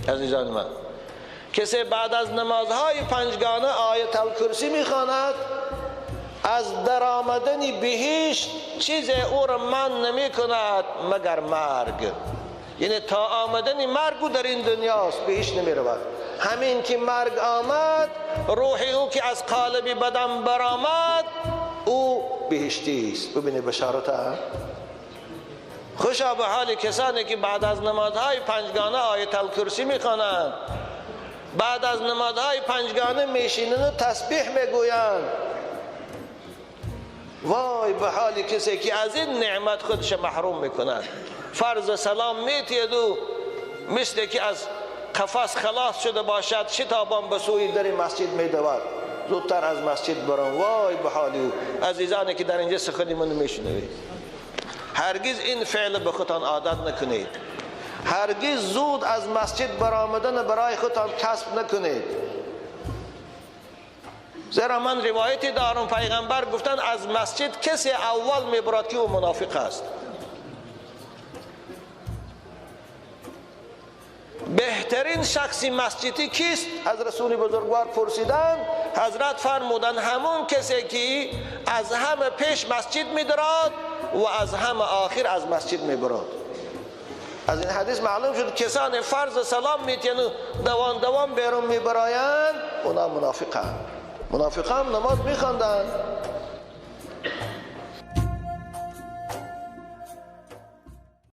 عزیزان من، کسی بعد از نمازهای پنجگانه آیت الکرسی میخواند، از درآمدن بهشت چیز او را من نمی کند مگر مرگ. یعنی تا آمدن مرگ او در این دنیاست، بهشت نمی رود. همین که مرگ آمد، روح او که از قالب بدن برآمد، او بهشتی است. ببینید بشارت ها. خوشا به حال کسانی که بعد از نمازهای پنجگانه آیت الکرسی میخوانند، بعد از نمازهای پنجگانه میشینند و تسبیح میگویند. وای به حال کسی که از این نعمت خودش محروم میکند. فرض سلام میتید و مثل که از قفس خلاص شده باشد، شتابان به سوی در مسجد میدود، زودتر از مسجد بران. وای به حال او. عزیزانی که در اینجا سخنی من میشنوید، هرگز این فعل به خودتان عادت نکنید. هرگز زود از مسجد برآمدن برای خودتان کسب نکنید. زیرا من روایتی دارم، پیغمبر گفتن از مسجد کسی اول میبرد که او منافق است. بهترین شخصی مسجدی کیست؟ از رسول بزرگوار پرسیدن، حضرت فرمودن همون کسی که از همه پیش مسجد میدراد و از همه آخر از مسجد میبراد. از این حدیث معلوم شد کسان فرض سلام میتین و دوان دوان بیرون میبرایند، اونا منافقند. منافقان نماز میخواندند،